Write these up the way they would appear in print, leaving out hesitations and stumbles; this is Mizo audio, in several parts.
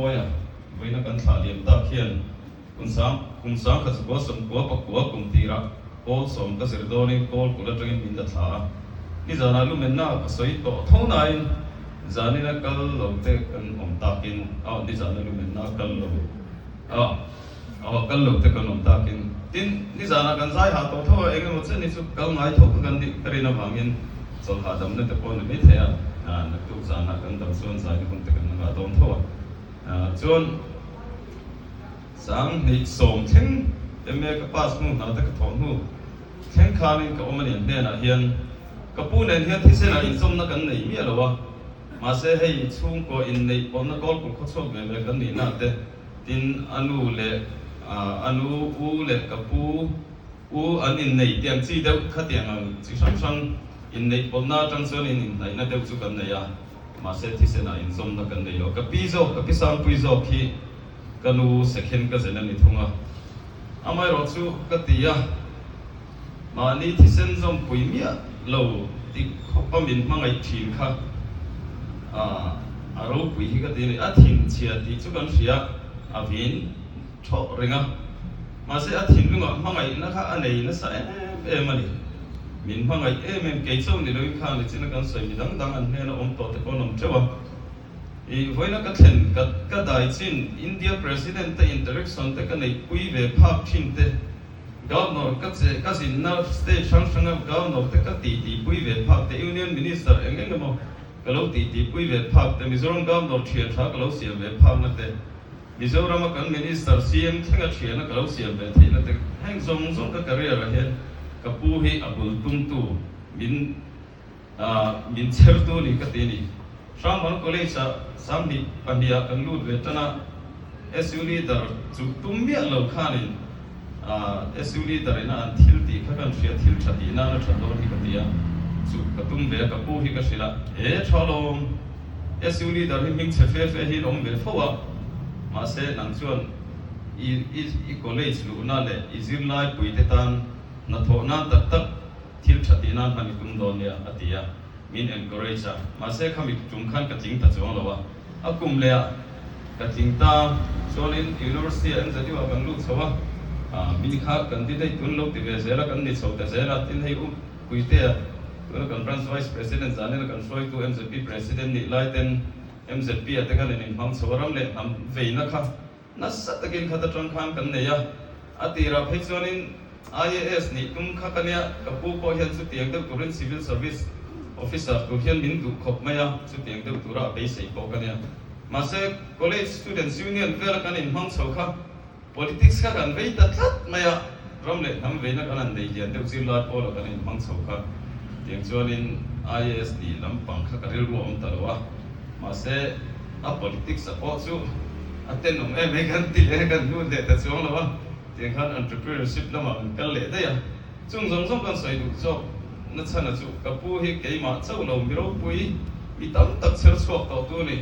Lalrinmawia vawiina kan thlah liam tak hian kum sang kum sangkhat zakua sawmkua pakua kum tirah kawl sawm ka zir dawnin kawl kulh atangin min la thla a. Nizanah lumenna ka sawi tawh tho nain zanina kal lo te kan awm takin aw nizana lumenna kal lo aw aw kal lo te kan awm takin tin nizanah kan zai hah tawh tho a eng emaw chen hi chu kal ngai tho kha kan nih ka rin avangin chawlh hahdamna te pawh ni maithei a naktuk zanah kan dam chuan zaina hun te kan la ngah dawn tho a chuan 2010 thleng MA ka pass hnu hna te ka thawh hnu Thleng khanin ka awm a nih hnenah hian ka pu nen hian thisenah inzawmna kan nei miah lo a, mahse hei chhungkaw inneih pawhna kawlpul khawchhuak ve ve kan nihna te, tin a nu leh a nu u leh ka pu u an innei tiang chi deuh khatiang ang chi hrang hrang inneih pawhna atang chuan in inhnaihna deuh chu kan nei a, mahse thisenah inzawmna kan nei lo. Ka pi zawk, ka pi Sangpui zawk hi ka nu sekhen ka zen a ni thung a. Amaherawh chu ka ti a, mahni thisen zawmpui miah lo ti khawpa min hmangaih thin kha a ropui hi ka ti a ni. A thinchhia tih chu kan hria, a vin thawh reng a, mahse a thinlungah hmangaihna kha a nei nasa em em a ni. Min hmangaih em em kei chauh ni loin kha nichina kan sawi mi dang dang an hnena awm tawh te pawh an awm teuh a. I vawiina ka thlen ka ka dai chin India President te interaction te ka neihpui ve phak thin te, Governor ka che ka zinna state hrang hranga Governor te ka titipui ve phak te, Union Minister eng eng emaw ka lo titipui ve phak te, Mizoram Governor thian tha ka lo siam ve phakna te, Mizorama kan Minister CM thlenga thiana ka lo siam ve theihna te, heng zawng zawng ka career ah hian ka pu hi a bul tumtu min Min chhertu ni ka ti a ni. Hrangmal College-ah 22 ah kan lut ve tan a, SU leader chu tum miah lo khanin SU leader ina an thil tih kha kan hria, thil tha tih nana tha dawn hi ka ti a, chu ka tum ve a, ka pu hi ka hrilh a, he tha lawm, SU leader hi hming chhe fe fe hi an awm ve fo a, mahse nang chuan i i college luhna leh i zirlai puite tan hnathawh nan tak tak Thil tha tih nan hman i tum dawn nia, a ti a, min encourage a, mahse khami tum khan ka tling ta chuang lo a, a kum leh ah ka tling ta, chuanin University ah MZU ah kan lut chho a, mi kha candidate tun lo ti ve zel a, kan ni chho ta zel a, tin hei u Puitea tuna kan branch vice president zanin a kan hruaitu MZP president nih lai ten MZP ah te khan in inhmang chho a, ram leh hnam veina kha Nasa takin khat atang khan kan nei a, a tirah phei chuanin IAS nih tum kha ka nia, ka pu pawh hian chutiang deuh turin Civil Service Officer tur hian min duh khawp mai a, chutiang deuh tura a beisei pawh ka nia. Mahse, College Students Union vela kan inhmang chho kha Politics kha kan vei ta tlat mai a, ram leh hnam veina kan han nei lian deuh zirlai pawla kan inhmang chho kha tiang chuanin IAS nih lampang kha ka rilru a awm ta lo a, mahse, A politics a pawh chu a tenawm em mai kan ti leh kan lut leh ta chuang lo a, tiang khan entrepreneurship lamah kan kal leh daih a, chung zawng zawng kan sawi duh zawk na chhan a chu ka pu hi keimah chauh lo mi ropui mi tam tak chher chhuak tawh tu a ni,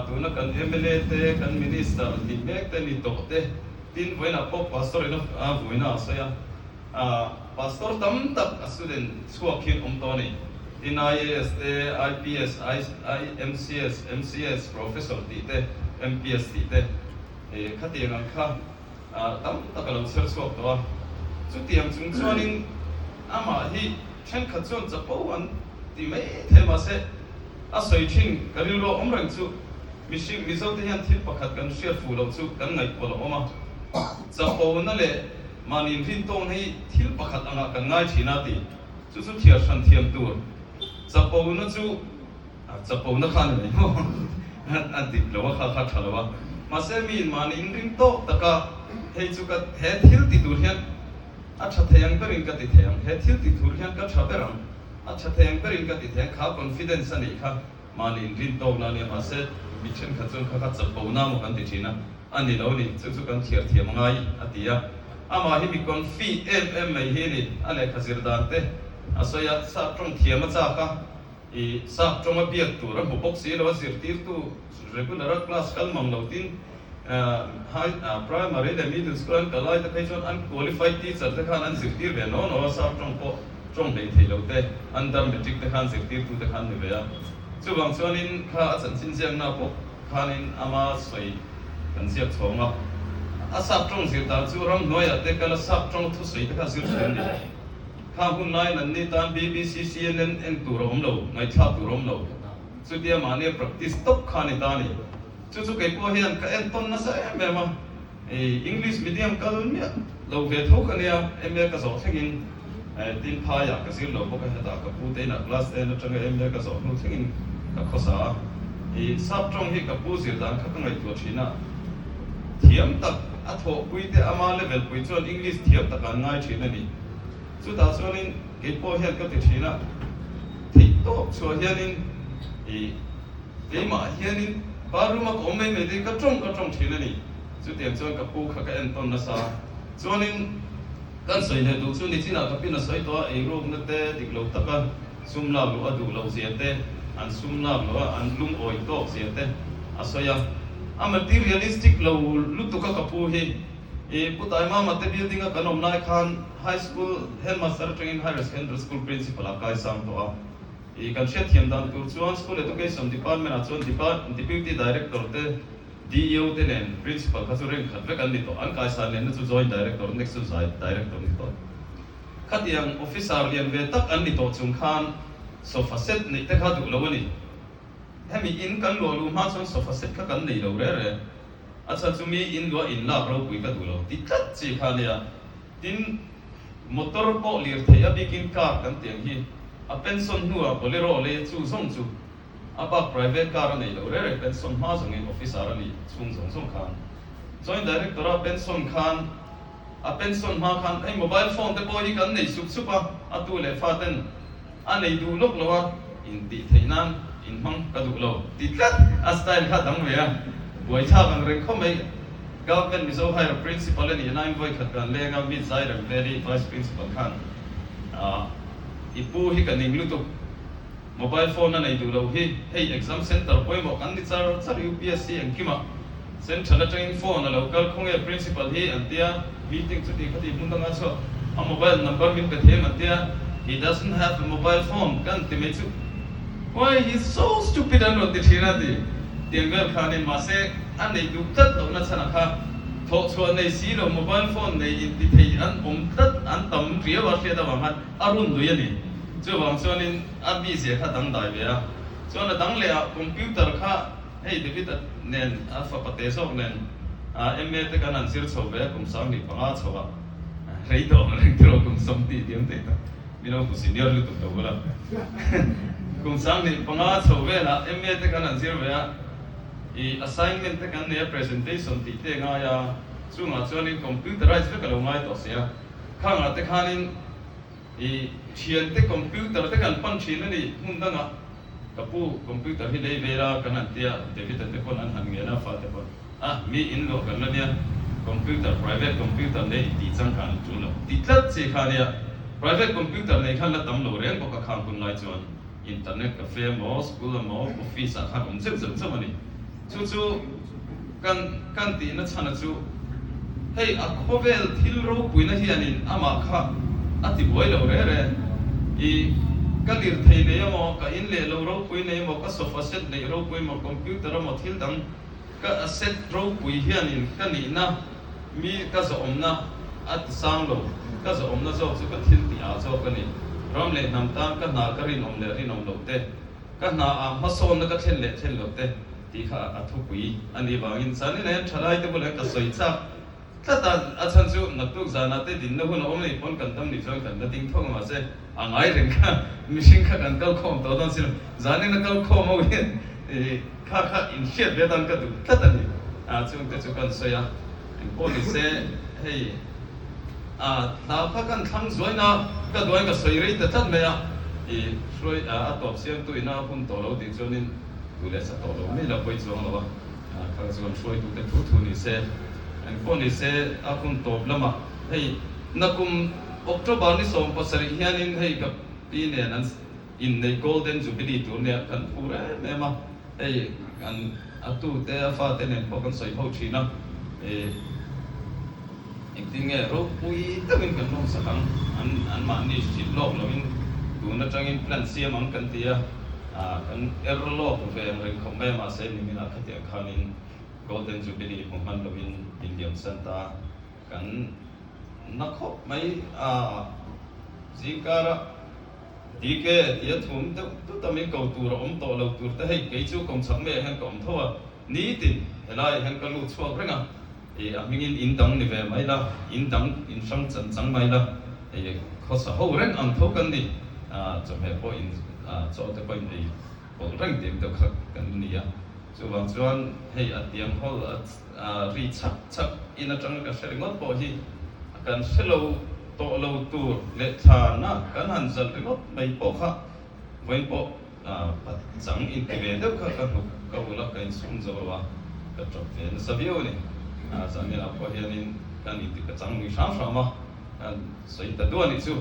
tuna kan mla te kan minister ni mek te ni tawh te tin vawiinah pawh pastor in a vuina a sawi a. Pastor tam tak a student chhuak hi an awm tawh a ni. Tin IAS te, IPS, IMCS, MCS, Professor tih te, MPS tih te khatiang ang kha tam tak a lo chher chhuak tawh a. Chutiang chung chuanin amah hi thenkhat chuan chapo an ti mai thei mahse a sawi thin ka rilru a awm reng chu mihring Mizote hian thil pakhat kan hriat fuh loh chu kan ngaihpawlh a awm a. Chapona leh Mahni inrintawng hi thil pakhat angah kan ngai thin a ti. Chu chu thiar hran thiam tur. Chapona chu chapona kha a ni mai maw? A dik lo a, kha kha tha lo a. Mahse miin mahni inrintawk taka hei chu ka he thil ti tur hian a tha thei ang berin ka ti thei ang, he thil ti tur hian ka tha ber ang, a tha thei ang berin ka ti thei ang kha confidence a nih kha. Mahni inrintawkna a nia, mahse mi thenkhat chuan kha kha chapona maw kan ti thin a. A ni lo ni, chu chu kan thiar thiam a ngai, a ti a. Amah hi mi confi em em mai hi a ni, a lehkha zir dan te a sawi a, sap tawng thiam a chak a, i sap tawnga biak tur a hmu bawk si lo, a zirtirtu regular a class kal mang lo tin high primary leh middle school an kal lai te phei chuan an qualified teacher te khan an zirtir ve naw naw a, sap tawng pawh tawng hlei thei lo te, under matric te khan zirtirtu te khan ni ve a. Chuvang chuanin kha a chanchin ziakna pawh. Khanin ama sawi kan ziak chhawng a, a sap tawng zir dan chu ramhnuaiah te kal a sap tawng thusawi te kha zir thin a ni. Khang hun laiin an ni tan BBC, CNN en tur a awm lo, ngaihthlak tur a awm lo. Chutia mahnia practice tawp kha a ni ta a ni. Chu chu kei pawh hian ka entawn nasa em em a, English medium kal miah lo ve tho ka nia, MA ka zawh thlengin tin phaiah ka zir lo bawk a, hetah ka pu te inah class ten atanga MA ka zawh hnu thlengin ka khawsa a, i sap tawng hi ka pu zir dan kha ka ngaihtuah thin a, thiam tak a thawhpui te ama level pui chuan English thiam tak an ngai thin a ni. Chutah chuanin kei pawh hian ka ti thin a, theihtawp chhuah hianin i Keimah hianin bathroom a ka awm mai mai te ka tawng ka tawng thin a ni. Chutiang chuan ka pu kha ka entawn nasa. Chuanin kan sawi leh duh chu nichinah ka pin a sawi tawh a, eirukna te dik lo taka sum lak luh a duh loh zia te, an sum lak loh a an lungawi tawk zia te a sawi a. A materialistic lo lutuk a ka pu hi. I Pu Taimama te building a kan awm lai khan High School Headmaster atangin Higher Secondary School Principal ah kaisang tawh a. I kan hriatthiam dan tur chuan School Education Department ah chuan Deputy Director te, DEO te nen Principal kha chu rank khat vek an ni tawh. An kaisan lenna chu Joint Director, next chu Director ni tawh. Khatiang Officer lian ve tak an ni tawh chung khan sofa set neih te kha duh lo a ni. Hemi in kan luah luh hma chuan sofa set kha kan nei lo re re. A chhan chu mi in luah in lak ropui ka duh lo ti tlat chi kha a nia. Tin, motor pawh lir theih a bikin car kan tih ang hi a pension hnuah Bolero lei a chu zawng chu a bak private car a nei lo reng reng pension hma zawngin officer a nih chhung zawng zawng khan Joint Director a pension khan a pension hma khan hei mobile phone te pawh hi kan nei sup sup a a tu leh fa ten A nei duh lawk lo a, intih theih nan inhmang ka duh lo ti tlat a style kha dang ve a, buaithlak ang reng khawp mai. Government Mizo Higher Principal a nih nain vawi khat kan leng a, Miss Zairem Veli Vice Principal khan i pu hi ka ning lutuk, mobile phone a nei duh lo hi, hei exam center pawimawh kan ni char char UPSC engkimah Central atangin phone a lo kal khawnge Principal hi an tia, meeting chuti khati hmun danga chhuak a mobile number min pe thiam an tia, he doesn't have a mobile phone kan ti mai chu why he is so stupid an rawn ti thin a ti tiang vel khanin mahse a nei duh tlat lohna chhanah kha thawhchhuah nei si lo mobile phone nei inti thei an awm tlat an tam riau a hriat avang khan a run lui a ni. Chuvang chuanin a mizia kha dangdai ve a, chuan a dang leh ah computer kha Hei David-a nen a fapa te zawk nen MA te kan han zir chho ve a, kum 15 chho ah rei tawh ang reng tiraw kum 70 diam thei tak min lo hmu senior lutuk lo bula. Kum 15 chho velah MA te kan han zir ve a, i assignment te kan nei a, presentation tih te ngai a, chungah chuanin computerize vek a lo ngai tawh si a, khangah te khanin I thiante computer te kan pan thin a ni, hmun dangah ka pu computer hi lei ve la kan han tia, David-a te pawn an han ngen a, fate pawn a mi in luah kan la nia, computer private computer nei tih chang khan tul lo ti tlat chi kha nia, private computer nei khan la tam lo reng bawk a khang hun lai chuan internet cafe emaw school emaw office ah khan awm zeuh zeuh chauh a ni. Chu chu kan kan tihna chhana chu hei a khawvel thil ropuina hianin amah kha a ti buai lo re re. I ka lirthei nei emaw, ka in leh lo ropui nei emaw, ka sofa set neih ropui emaw, computer emaw thil dang ka set ropui hianin ka nihna mi ka zawhawmna a ti sang lo. Ka zawhawmna zawk chu ka thil tih ah zawk a ni. Ram leh hnam tan ka hna ka rinawm leh rinawm loh te. Ka hna ah hmasawnna ka thlen leh thlen loh te tih kha a thupui a nih vangin zanin hian thalai te bulah hian ka sawi chak tlat a, a chhan chu naktuk zanah te dinna hun a awm anih pawn kan dam nih chuan kan la ding thawk a mahse a ngai reng kha mihring kha kan kal khawm tawh dawn si lo, zanin a kal khawm ho hian kha kha inhriat ve atan ka duh tlat a ni, chungte chu kan sawi a, engpawh ni se hei. A hlau kha kan thlang zuaina ka duain ka sawi rei ta tlat mai a, i hruai a tawp siamtu ina hun tawh lo tih chuanin duh leh sa tawh lo mai la pawi chuang lo a, kha chuan hruaitute thu thu ni se, engpawh ni se a hun tawp lamah hei nakum October ni 17 hianin hei ka pi nen an inneih Golden Jubilee tur nia kan phur em em a. Hei an a tute a fate nen pawh kan sawi ho thin a, ih engtin nge ropui deuhin kan lawm sak ang, an an mahni hrilh lawk loin tun atangin plan siam ang kan ti a, Kan er lawk ve ang reng khawp mai a, mahse niminah khatiang khanin Golden Jubilee hmu hman lovin min liam san ta. Kan na khawp mai a, zingkara DK tia thum deuh tut a min ko tur a awm tawh lo tur te hei kei chu kawmchhak maiah hian ka awm tho a, nitin helaiah hian ka lut chhuak reng a, ih a hmingin in dang ni ve mai la, in dang in hrang chan chang mai la, ih khawsa ho reng ang tho kan ni, chawhmeh pawh in chaw te pawh in ei pawlh reng tih deuh kha kan ni a, chuvang chuan hei a tiang hawl a. Ri chak chak in atanga ka hre ringawt pawh hi kan hre lo tawh lo tur leh thlana kan han zalh ringawt mai pawh kha vawiin pawh pachang inti ve deuh kha ka hnuk ka ulh a, ka insum zo lo a, ka tawp ve nasa viau a ni. Zaninah pawh hianin kan inti pachang lui hram hram a, kan sawi ta duah a nih chu.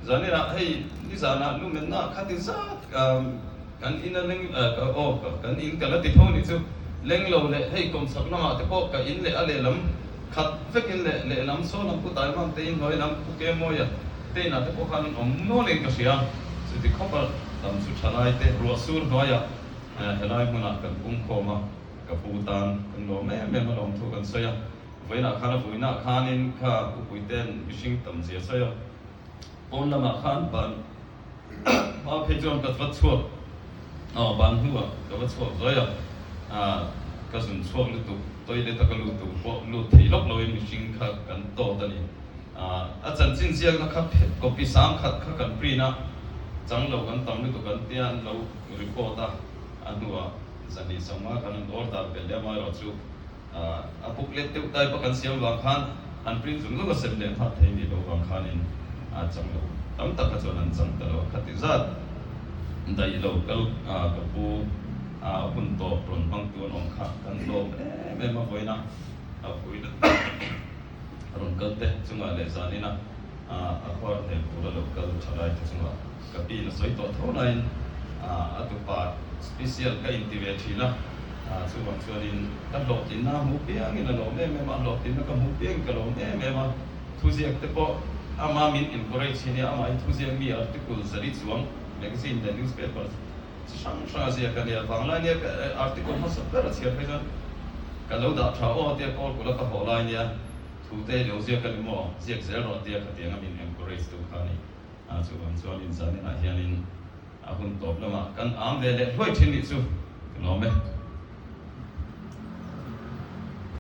Zaninah hei nizanah lumenna khati zat Kan in a leng aw kan in ka la ti tho nih chu leng lo leh hei kawmchhak lamah te pawh ka in leh a lehlam khat vek in leh lehlam saw lam pu Taimam te in hnuai lam pu Kemawia te inah te pawh khan an awm nual in ka hria chuti khawp a tam chu thalai te ruah sur hnuaiah helai hmunah kan pum khawm a ka pu tan kan lawm em em a lawm thu kan sawi a vawiinah khan a vuinah khanin kha upuite'n mihring tam zia sawi a pawn lamah khan ban Hma phei chuan ka va chhuak aw ban hnuah ka va chhuak zuai a, ka zun chhuak lutuk toilet a ka lut tur pawh lut thei lawk loin mihring kha kan tawt a ni. A chanchin ziakna kha copy 10,000 kha kan print a, chang lo kan tam lutuk an tia an lo report a, a hnuah 250 khan an order belh leh amaherawh chu A booklet deuh dai pawh kan siam vang khan an print zung zung a sem leh nghal thei nih loh vang khanin a chang lo tam tak kha chuan an chang ta lo a khati zat daih lo kal ka pu a hun tawp rawn hmang tu an awm kha kan hlawm em em a vawiin a a puina rawn kal te chungah leh zanin a a khuar hnem tur a lo kal tha lai te chungah Ka pi na sawi tawh tho laiin a tupa special ka inti ve thin a, chuvang chuanin ka hlawhtlinna a hmuh piangin a lawm em em a, a hlawhtlinna ka hmuh piangin ka lawm em em a, thuziak te pawh ama min encourage hi nia, amah hi thuziak mi article zali chuang magazine leh newspaper chi hrang hrang a ziak a nia, vanglai nia ka article hmasa ber a chhiar phei chuan ka lo dah tha aw tia call kula ka hawh lai nia, thu te lo ziak a ni maw, ziak zel rawh tia khatianga min encourage tu kha a ni. A chuvang chuanin zaninah hianin a hun tawp lamah kan am ve leh hluai thin nih chu ka lawm e.